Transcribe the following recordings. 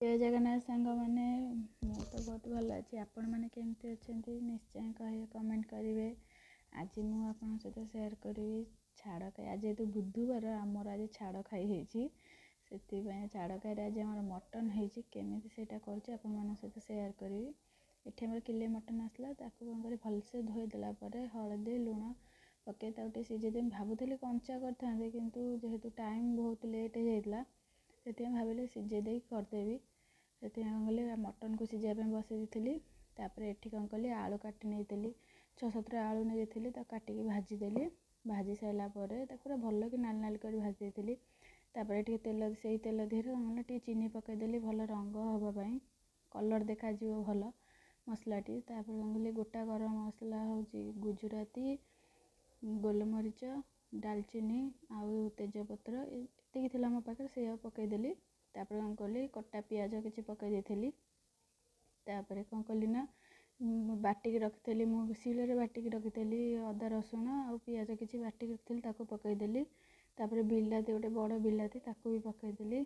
ଜୟ ଜଗନ୍ନାଥ ସାଙ୍ଗମାନେ, ମୁଁ ତ ବହୁତ ଭଲ ଅଛି। ଆପଣମାନେ କେମିତି ଅଛନ୍ତି, ନିଶ୍ଚୟ କହିବେ, କମେଣ୍ଟ କରିବେ। ଆଜି ମୁଁ ଆପଣଙ୍କ ସହିତ ସେୟାର କରିବି ଛାଡ଼ଖାଇ। ଆଜି ଯେହେତୁ ବୁଧବାର, ଆମର ଆଜି ଛାଡ଼ଖାଇ ହେଇଛି। ସେଥିପାଇଁ ଛାଡ଼ଖାଇରେ ଆଜି ଆମର ମଟନ୍ ହେଇଛି। କେମିତି ସେଇଟା କରୁଛି, ଆପଣମାନଙ୍କ ସହିତ ସେୟାର କରିବି। ଏଠି ଆମର କିଲେ ମଟନ୍ ଆସିଲା। ତାକୁ କ'ଣ କରି ଭଲସେ ଧୋଇଦେଲା ପରେ ହଳଦୀ ଲୁଣ ପକାଇ ତାକୁ ଟିକେ ସିଝେଇ ଦେବି। ଭାବୁଥିଲି କଞ୍ଚା କରିଥାନ୍ତି, କିନ୍ତୁ ଯେହେତୁ ଟାଇମ୍ ବହୁତ ଲେଟ୍ ହେଇଯାଇଥିଲା, ସେଥିପାଇଁ ଭାବିଲି ସିଝେଇ ଦେଇକି କରିଦେବି। ସେଥିପାଇଁ କ'ଣ କଲି, ମଟନ୍କୁ ସିଝେଇବା ପାଇଁ ବସେଇ ଦେଇଥିଲି। ତାପରେ ଏଠି କ'ଣ କଲି, ଆଳୁ କାଟି ନେଇଥିଲି। 6-7ଟା ଆଳୁ ନେଇଯାଇଥିଲି, ତାକୁ କାଟିକି ଭାଜିଦେଲି। ଭାଜି ସାରିଲା ପରେ ତାକୁ ପୁରା ଭଲକି ନାଲି ନାଲି କରି ଭାଜି ଦେଇଥିଲି। ତାପରେ ଟିକେ ତେଲ, ସେଇ ତେଲ ଦେହରେ କ'ଣ କଲି, ଟିକେ ଚିନି ପକାଇଦେଲି ଭଲ ରଙ୍ଗ ହେବା ପାଇଁ, କଲର୍ ଦେଖାଯିବ ଭଲ ମସଲାଟି। ତାପରେ କ'ଣ କଲି, ଗୋଟା ଗରମ ମସଲା ହେଉଛି ଗୁଜୁରାତି, ଗୋଲମରିଚ, ଡାଲଚିନି ଆଉ ତେଜପତ୍ର, ଏତିକି ଥିଲା ମୋ ପାଖରେ, ସେଇଆକୁ ପକାଇଦେଲି। ତାପରେ କ'ଣ କଲି, କଟା ପିଆଜ କିଛି ପକାଇ ଦେଇଥିଲି। ତାପରେ କ'ଣ କଲି ନା, ବାଟିକି ରଖିଥିଲି, ମୁଁ ଶିଳରେ ବାଟିକି ରଖିଥିଲି, ଅଦା ରସୁଣ ଆଉ ପିଆଜ କିଛି ବାଟିକି ରଖିଥିଲି, ତାକୁ ପକାଇଦେଲି। ତାପରେ ବିଲାତି, ଗୋଟେ ବଡ଼ ବିଲାତି, ତାକୁ ବି ପକାଇଦେଲି।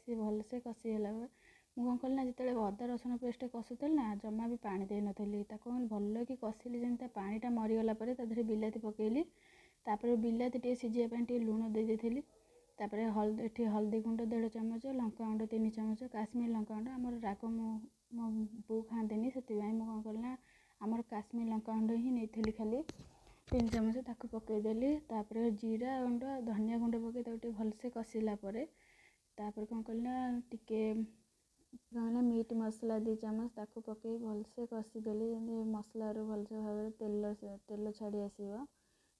ସିଏ ଭଲସେ କଷି ହେଲା ପରେ ମୁଁ କ'ଣ କଲି ନା, ଯେତେବେଳେ ଅଦା ରସୁଣ ପେଷ୍ଟ କଷୁଥିଲି ନା, ଜମା ବି ପାଣି ଦେଇନଥିଲି। ତାକୁ ଭଲକି କଷିଲି, ଯେମିତି ତା ପାଣିଟା ମରିଗଲା ପରେ ତା ଦେହରେ ବିଲାତି ପକାଇଲି। ତାପରେ ବିଲାତି ଟିକେ ସିଝିବା ପାଇଁ ଟିକେ ଲୁଣ ଦେଇ ଦେଇଥିଲି। ତାପରେ ହଳଦୀ, ଏଠି ହଳଦୀ ଗୁଣ୍ଡ ଦେଢ଼ ଚାମଚ, ଲଙ୍କା ଗୁଣ୍ଡ 3 ଚାମଚ, କାଶ୍ମୀର ଲଙ୍କା ଗୁଣ୍ଡ। ଆମର ରାଗ ମୁଁ ମୋ ବୋଉ ଖାଆନ୍ତିନି, ସେଥିପାଇଁ ମୁଁ କ'ଣ କଲି ନା, ଆମର କାଶ୍ମୀର ଲଙ୍କା ଗୁଣ୍ଡ ହିଁ ନେଇଥିଲି ଖାଲି 3 ଚାମଚ, ତାକୁ ପକାଇଦେଲି। ତାପରେ ଜିରା ଗୁଣ୍ଡ, ଧନିଆ ଗୁଣ୍ଡ ପକାଇ ତାକୁ ଟିକେ ଭଲସେ କଷିଲା ପରେ ତାପରେ କ'ଣ କଲି ନା, ଟିକେ କ'ଣ ହେଲା, ମିଟ୍ ମସଲା 2 ଚାମଚ, ତାକୁ ପକାଇ ଭଲସେ କଷିଦେଲି, ଯେମିତି ମସଲାରୁ ଭଲସେ ଭାବରେ ତେଲ ଛାଡ଼ି ଆସିବ।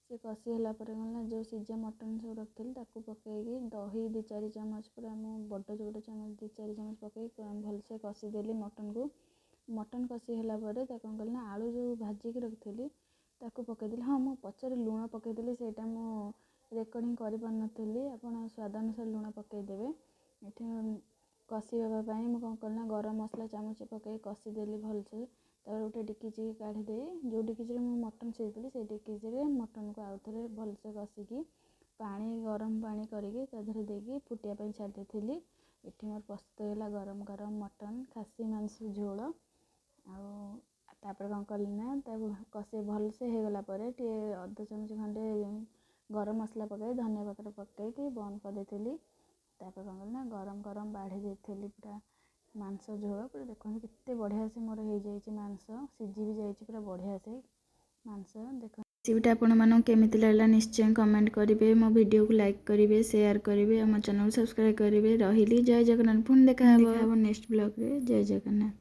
ସେ କଷି ହେଲା ପରେ କ'ଣ ନା, ଯେଉଁ ସିଝା ମଟନ୍ ସବୁ ରଖିଥିଲି, ତାକୁ ପକାଇକି ଦହି 2-4 ଚାମଚ, ପୁରା ମୁଁ ବଡ଼ ଗୋଟେ ଚାମଚ, 2-4 ଚାମଚ ପକାଇ ଭଲସେ କଷିଦେଲି ମଟନ୍କୁ। ମଟନ୍ କଷି ହେଲା ପରେ ତାକୁ କ'ଣ କଲି ନା, ଆଳୁ ଯେଉଁ ଭାଜିକି ରଖିଥିଲି, ତାକୁ ପକାଇଦେଲି। ହଁ, ମୁଁ ପଛରେ ଲୁଣ ପକାଇଦେଲି, ସେଇଟା ମୁଁ ରେକର୍ଡ଼ିଂ କରିପାରିନଥିଲି। ଆପଣ ସ୍ୱାଦ ଅନୁସାରେ ଲୁଣ ପକାଇଦେବେ। ଏଠି କଷି ହେବା ପାଇଁ ମୁଁ କ'ଣ କଲି ନା, ଗରମ ମସଲା ଚାମଚ ପକାଇ କଷିଦେଲି ଭଲସେ। ତାପରେ ଗୋଟେ ଡେକ୍ଚି କାଢ଼ିଦେଇ, ଯେଉଁ ଡେକ୍ଚିରେ ମୁଁ ମଟନ୍ ସିଝେଇଥିଲି, ସେଇ ଡେକ୍ଚିରେ ମଟନ୍କୁ ଆଉ ଥରେ ଭଲସେ କଷିକି ପାଣି, ଗରମ ପାଣି କରିକି ତା ଦେହରେ ଦେଇକି ଫୁଟିବା ପାଇଁ ଛାଡ଼ି ଦେଇଥିଲି। ଏଠି ମୋର ପ୍ରସ୍ତୁତ ହେଇଗଲା ଗରମ ଗରମ ମଟନ୍ ଖାସି ମାଂସ ଝୋଳ। ଆଉ ତାପରେ କ'ଣ କଲି ନା, ତାକୁ କଷି ଭଲସେ ହେଇଗଲା ପରେ ଟିକେ ଅଧ ଚାମଚ ଖଣ୍ଡେ ଗରମ ମସଲା ପକାଇ, ଧନିଆ ପତ୍ର ପକାଇକି ବନ୍ଦ କରିଦେଇଥିଲି। ତାପରେ କ'ଣ କଲି ନା, ଗରମ ଗରମ ବାଢ଼ି ଦେଇଥିଲି ପୁରା ମାଂସ ଝୋଳ। ପୁରା ଦେଖନ୍ତୁ କେତେ ବଢ଼ିଆ ସେ ମୋର ହେଇଯାଇଛି, ମାଂସ ସିଝି ବି ଯାଇଛି ପୁରା ବଢ଼ିଆ ସେ ମାଂସ ଦେଖନ୍ତୁ। ରେସିପିଟା ଆପଣମାନଙ୍କୁ କେମିତି ଲାଗିଲା, ନିଶ୍ଚୟ କମେଣ୍ଟ କରିବେ। ମୋ ଭିଡ଼ିଓକୁ ଲାଇକ୍ କରିବେ, ସେୟାର କରିବେ ଆଉ ମୋ ଚ୍ୟାନେଲକୁ ସବସ୍କ୍ରାଇବ୍ କରିବେ। ରହିଲି, ଜୟ ଜଗନ୍ନାଥ। ପୁଣି ଦେଖା ହେବ ନେକ୍ସଟ ବ୍ଲଗ୍ରେ। ଜୟ ଜଗନ୍ନାଥ।